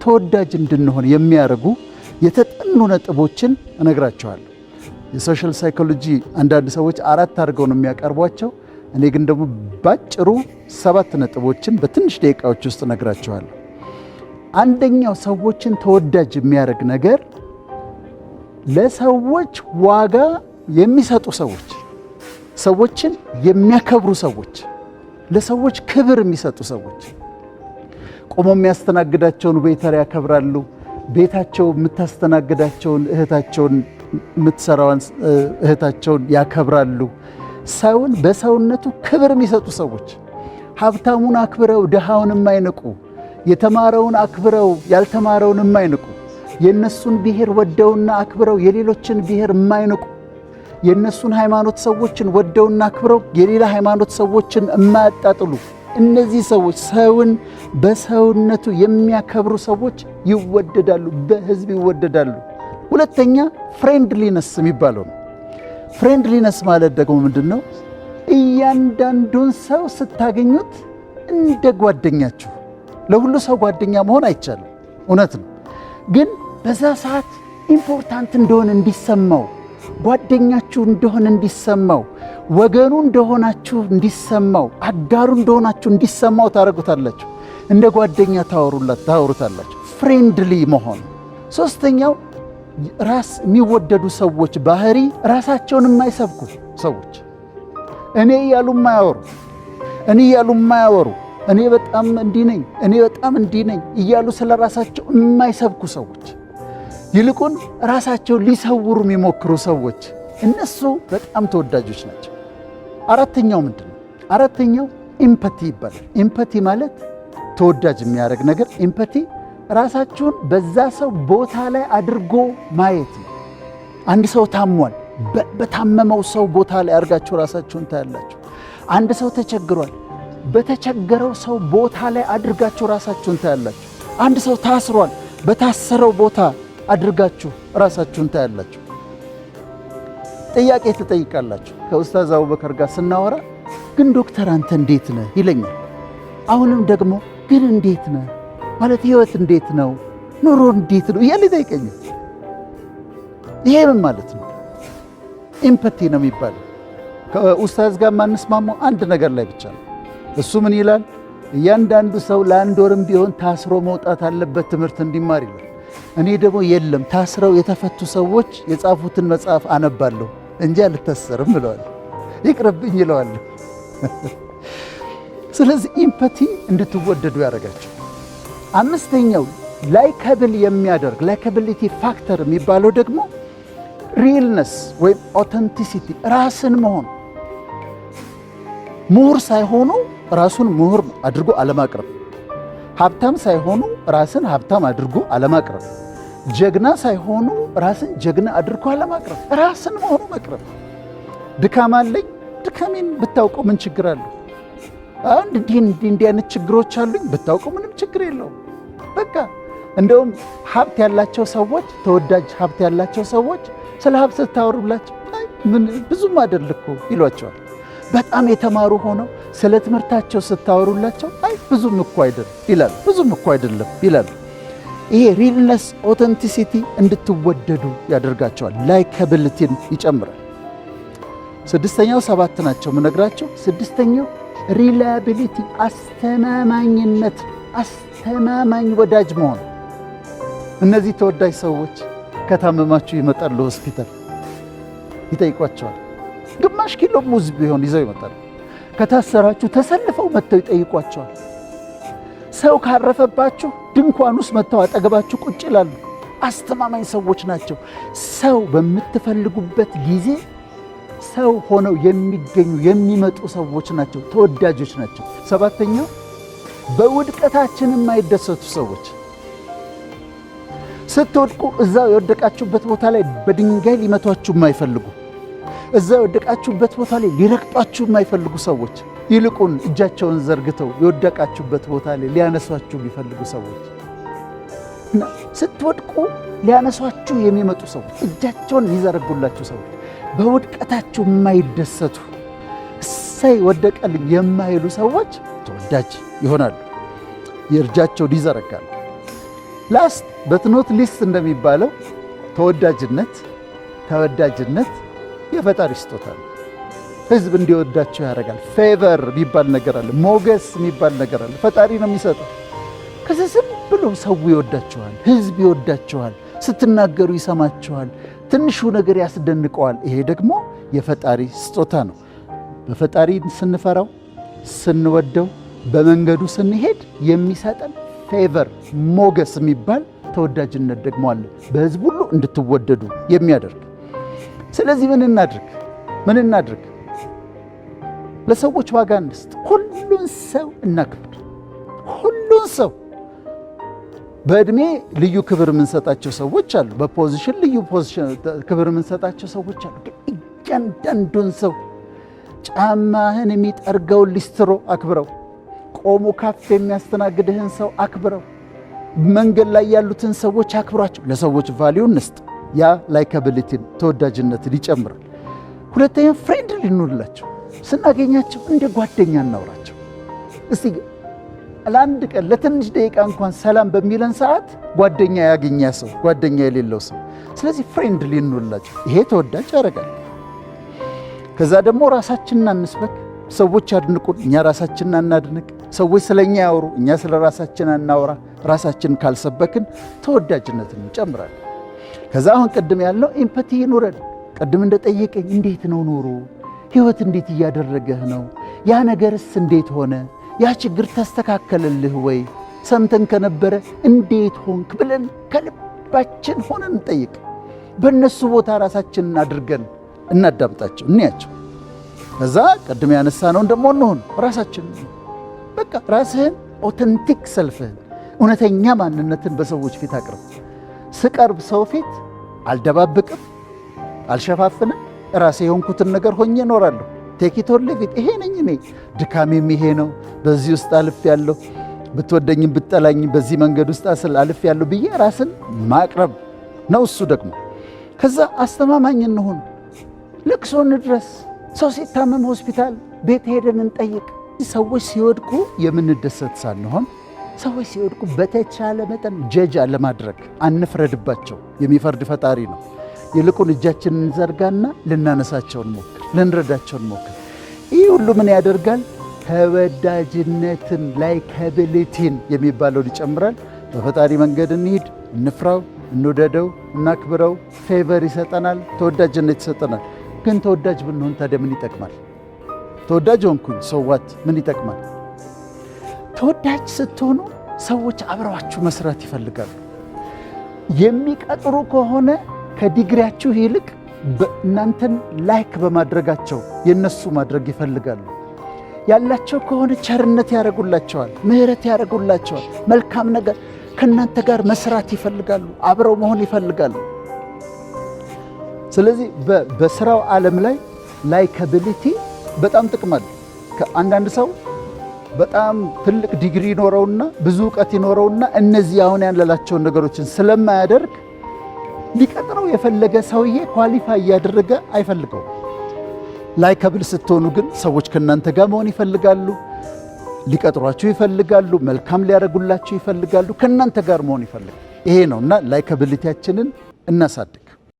ተወዳጅ እንድንሆን የሚያደርጉ የተጠኑ ነጥቦችን እነግራችኋለሁ። የ social psychology አንዳንድ ሰዎች አራት አድርገው ነው የሚያቀርቧቸው። እኔ ግን ደግሞ ባጭሩ ሰባት ነጥቦችን በትንሽ ደቂቃዎች ውስጥ እነግራችኋለሁ። አንደኛው ሰዎችን ተወዳጅ የሚያደርግ ነገር ለሰዎች ዋጋ የሚሰጡ ሰዎች፣ ሰዎችን የሚያከብሩ ሰዎች፣ ለሰዎች ክብር የሚሰጡ ሰዎች፣ ቆሞ የሚያስተናግዳቸውን waiter ያከብራሉ። ቤታቸው የምታስተናግዳቸውን እህታቸውን፣ የምትሰራዋን እህታቸውን ያከብራሉ። ሰውን በሰውነቱ ክብር የሚሰጡ ሰዎች፣ ሀብታሙን አክብረው ድሃውን የማይንቁ፣ የተማረውን አክብረው ያልተማረውን የማይንቁ፣ የእነሱን ብሔር ወደውና አክብረው የሌሎችን ብሔር የማይንቁ፣ የእነሱን ሃይማኖት ሰዎችን ወደውና አክብረው የሌላ ሃይማኖት ሰዎችን የማያጣጥሉ፣ እነዚህ ሰዎች ሰውን በሰውነቱ የሚያከብሩ ሰዎች ይወደዳሉ፣ በህዝብ ይወደዳሉ። ሁለተኛ friendliness የሚባለው ነው። Friendliness ማለት ደግሞ ምንድን ነው? እያንዳንዱን ሰው ስታገኙት እንደ ጓደኛችሁ። ለሁሉ ሰው ጓደኛ መሆን አይቻልም፣ እውነት ነው። ግን በዛ ሰዓት important እንደሆነ እንዲሰማው፣ ጓደኛችሁ እንደሆነ እንዲሰማው፣ ወገኑ እንደሆናችሁ እንዲሰማው፣ አጋሩ እንደሆናችሁ እንዲሰማው ታደርጉታላችሁ። እንደ ጓደኛ ታወሩታላችሁ። Friendly መሆን። ሶስተኛው ራስ የሚወደዱ ሰዎች ባህሪ ራሳቸውን የማይሰብኩ ሰዎች፣ እኔ እያሉ የማያወሩ፣ እኔ እያሉ የማያወሩ፣ እኔ በጣም እንዲህ ነኝ፣ እኔ በጣም እንዲህ ነኝ እያሉ ስለ ራሳቸው የማይሰብኩ ሰዎች፣ ይልቁን ራሳቸውን ሊሰውሩ የሚሞክሩ ሰዎች፣ እነሱ በጣም ተወዳጆች ናቸው። አራተኛው ምንድን ነው? አራተኛው empathy ይባላል። Empathy ማለት ተወዳጅ የሚያደርግ ነገር፣ empathy ራሳችሁን በዛ ሰው ቦታ ላይ አድርጎ ማየት ነው። አንድ ሰው ታሟል፣ በታመመው ሰው ቦታ ላይ አድርጋችሁ ራሳችሁን ታያላችሁ። አንድ ሰው ተቸግሯል፣ በተቸገረው ሰው ቦታ ላይ አድርጋችሁ ራሳችሁን ታያላችሁ። አንድ ሰው ታስሯል፣ በታሰረው ቦታ አድርጋችሁ ራሳችሁን ታያላችሁ። ጥያቄ ትጠይቃላችሁ። ከኡስታዝ አቡበከር ጋር ስናወራ ግን "ዶክተር፣ አንተ እንዴት ነህ?" ይለኛል። አሁንም ደግሞ "ግን እንዴት ነህ? ማለት ህይወት እንዴት ነው? ኑሮ እንዴት ነው?" እያለ ይጠይቀኛል። ይሄ ምን ማለት ነው? Empathy ነው የሚባለው። ከኡስታዝ ጋር የማንስማማው አንድ ነገር ላይ ብቻ ነው። እሱ ምን ይላል? እያንዳንዱ ሰው ለአንድ ወርም ቢሆን ታስሮ መውጣት አለበት ትምህርት እንዲማር ይላል። እኔ ደግሞ የለም፣ ታስረው የተፈቱ ሰዎች የጻፉትን መጽሐፍ አነባለሁ እንጂ አልታሰርም እለዋለሁ። ይቅርብኝ እለዋለሁ። ስለዚህ empathy እንድትወደዱ ያደርጋችኋል። አምስተኛው likeable የሚያደርግ፣ likability factor የሚባለው ደግሞ realness ወይም authenticity፣ ራስን መሆን፣ ምሁር ሳይሆኑ ራሱን ምሁር አድርጎ አለማቅረብ፣ ሀብታም ሳይሆኑ ራስን ሀብታም አድርጎ አለማቅረብ፣ ጀግና ሳይሆኑ ራስን ጀግና አድርጎ አለማቅረብ፣ ራስን ሆኖ መቅረብ። ድካም አለኝ፣ ድካሜን ብታውቀው ምን ችግር አለው? አንድ እንዲህ እንዲህ አይነት ችግሮች አሉኝ፣ ብታውቀው ምንም ችግር የለውም። በቃ እንደውም ሀብት ያላቸው ሰዎች፣ ተወዳጅ ሀብት ያላቸው ሰዎች ስለ ሀብት ስታወሩላቸው "ምን ብዙም አይደል እኮ" ይሏችኋል። በጣም የተማሩ ሆነው ስለ ትምህርታቸው ስታወሩላቸው "አይ፣ ብዙም እኮ አይደለም" ይላሉ። ብዙም እኮ አይደለም ይላሉ። ይሄ realness፣ authenticity እንድትወደዱ ያደርጋችኋል። Likability ን ይጨምራል። ስድስተኛው፣ ሰባት ናቸው የምነግራችሁ። ስድስተኛው reliability፣ አስተማማኝነት፣ አስተማማኝ ወዳጅ መሆን። እነዚህ ተወዳጅ ሰዎች ከታመማችሁ ይመጣሉ፣ ሆስፒታል ይጠይቋችኋል። ግማሽ ኪሎ ሙዝ ቢሆን ይዘው ይመጣሉ። ከታሰራችሁ ተሰልፈው መጥተው ይጠይቋችኋል። ሰው ካረፈባችሁ ድንኳን ውስጥ መጥተው አጠገባችሁ ቁጭ ይላሉ። አስተማማኝ ሰዎች ናቸው። ሰው በምትፈልጉበት ጊዜ ሰው ሆነው የሚገኙ፣ የሚመጡ ሰዎች ናቸው። ተወዳጆች ናቸው። ሰባተኛው በውድቀታችን የማይደሰቱ ሰዎች፣ ስትወድቁ እዛው የወደቃችሁበት ቦታ ላይ በድንጋይ ሊመቷችሁ የማይፈልጉ፣ እዛው የወደቃችሁበት ቦታ ላይ ሊረግጧችሁ የማይፈልጉ ሰዎች፣ ይልቁን እጃቸውን ዘርግተው የወደቃችሁበት ቦታ ላይ ሊያነሷችሁ የሚፈልጉ ሰዎች እና ስትወድቁ ሊያነሷችሁ የሚመጡ ሰዎች፣ እጃቸውን የሚዘረጉላችሁ ሰዎች፣ በውድቀታችሁ የማይደሰቱ፣ እሰይ ወደቀልኝ የማይሉ ሰዎች ተወዳጅ ይሆናሉ። የእጃቸውን ይዘረጋሉ። Last but not least እንደሚባለው ተወዳጅነት የፈጣሪ ስጦታ ነው። ህዝብ እንዲወዳቸው ያደርጋል። Favor የሚባል ነገር አለ፣ ሞገስ የሚባል ነገር አለ። ፈጣሪ ነው የሚሰጠው። ከዚህ ዝም ብሎ ሰው ይወዳቸዋል፣ ህዝብ ይወዳቸዋል፣ ስትናገሩ ይሰማቸዋል፣ ትንሹ ነገር ያስደንቀዋል። ይሄ ደግሞ የፈጣሪ ስጦታ ነው። በፈጣሪ ስንፈራው፣ ስንወደው፣ በመንገዱ ስንሄድ የሚሰጠን favor፣ ሞገስ የሚባል ተወዳጅነት ደግሞ አለ፣ በህዝብ ሁሉ እንድትወደዱ የሚያደርግ። ስለዚህ ምን እናድርግ? ምን እናድርግ? ለሰዎች ዋጋ እንስጥ። ሁሉን ሰው እናክብር። ሁሉን ሰው። በእድሜ ልዩ ክብር የምንሰጣቸው ሰዎች አሉ። በ position ልዩ position ክብር የምንሰጣቸው ሰዎች አሉ። ግን እያንዳንዱን ሰው፣ ጫማህን የሚጠርገውን ሊስትሮ አክብረው፣ ቆሞ ካፌ የሚያስተናግድህን ሰው አክብረው፣ መንገድ ላይ ያሉትን ሰዎች አክብሯቸው። ለሰዎች value እንስጥ። ያ likability ን፣ ተወዳጅነትን ይጨምራል። ሁለተኛ friendly እንሁንላቸው። ስናገኛቸው እንደ ጓደኛ እናውራቸው። እስቲ ለአንድ ቀን ለትንሽ ደቂቃ እንኳን ሰላም በሚለን ሰዓት ጓደኛ ያገኘ ሰው፣ ጓደኛ የሌለው ሰው። ስለዚህ friendly እንሁንላቸው። ይሄ ተወዳጅ ያደርጋል። ከዛ ደግሞ ራሳችንን አንስበክ። ሰዎች ያድንቁን፣ እኛ ራሳችንን አናድንቅ። ሰዎች ስለኛ ያወሩ፣ እኛ ስለ ራሳችን አናወራ። ራሳችንን ካልሰበክን ተወዳጅነትን እንጨምራለን። ከዛ አሁን ቅድም ያልነው empathy ይኑረን። ቅድም እንደጠየቀኝ እንዴት ነው ኑሮ? ህይወት እንዴት እያደረገህ ነው? ያ ነገርስ እንዴት ሆነ? ያ ችግር ተስተካከለልህ ወይ? ሰምተን ከነበረ እንዴት ሆንክ ብለን ከልባችን ሆነን እንጠይቅ። በእነሱ ቦታ ራሳችንን አድርገን እናዳምጣቸው፣ እንያቸው። ከዛ ቅድም ያነሳነውን ደግሞ እንሁን፣ ራሳችን፣ በቃ ራስህን፣ authentic self ህን፣ እውነተኛ ማንነትን በሰዎች ፊት አቅርብ። ስቀርብ ሰው ፊት አልደባብቅም፣ አልሸፋፍንም። ራሴ የሆንኩትን ነገር ሆኜ እኖራለሁ። Take it or leave it። ይሄ ነኝ እኔ። ድካሜም ይሄ ነው። በዚህ ውስጥ አልፌያለሁ፣ ብትወደኝም ብትጠላኝም በዚህ መንገድ ውስጥ አልፌያለሁ ብዬ ራስን ማቅረብ ነው። እሱ ደግሞ ከዛ አስተማማኝ እንሁን። ለቅሶ እንድረስ። ሰው ሲታመም ሆስፒታል ቤት ሄደን እንጠይቅ። ሰዎች ሲወድቁ የምንደሰት ሳንሆን ሰዎች ሲወድቁ በተቻለ መጠን judge አለማድረግ፣ አንፍረድባቸው። የሚፈርድ ፈጣሪ ነው። ይልቁን እጃችንን እንዘርጋና ልናነሳቸው እንሞክር፣ ልንረዳቸው እንሞክር። ይህ ሁሉ ምን ያደርጋል? ተወዳጅነትን፣ likability ን የሚባለውን ይጨምራል። በፈጣሪ መንገድ እንሂድ፣ እንፍራው፣ እንውደደው፣ እናክብረው። Favor ይሰጠናል፣ ተወዳጅነት ይሰጠናል። ግን ተወዳጅ ብንሆን ታዲያ ምን ይጠቅማል? ተወዳጅ ሆንኩኝ፣ so what፣ ምን ይጠቅማል? ተወዳጅ ስትሆኑ ሰዎች አብረዋችሁ መስራት ይፈልጋሉ። የሚቀጥሩ ከሆነ ከዲግሪያችሁ ይልቅ እናንተን like በማድረጋቸው የነሱ ማድረግ ይፈልጋሉ። ያላቸው ከሆነ ቸርነት ያደርጉላቸዋል፣ ምሕረት ያደርጉላቸዋል። መልካም ነገር፣ ከእናንተ ጋር መስራት ይፈልጋሉ፣ አብረው መሆን ይፈልጋሉ። ስለዚህ በስራው ዓለም ላይ likability በጣም ጥቅም አለው። አንዳንድ ሰው በጣም ትልቅ ዲግሪ ይኖረውና ብዙ እውቀት ይኖረውና እነዚህ አሁን ያልናቸውን ነገሮችን ስለማያደርግ ሊቀጥረው የፈለገ ሰውዬ qualify እያደረገ አይፈልገውም። Likeable ስትሆኑ ግን ሰዎች ከእናንተ ጋር መሆን ይፈልጋሉ፣ ሊቀጥሯችሁ ይፈልጋሉ፣ መልካም ሊያደርጉላችሁ ይፈልጋሉ፣ ከእናንተ ጋር መሆን ይፈልጋሉ። ይሄ ነው እና likability ያችንን እናሳድግ።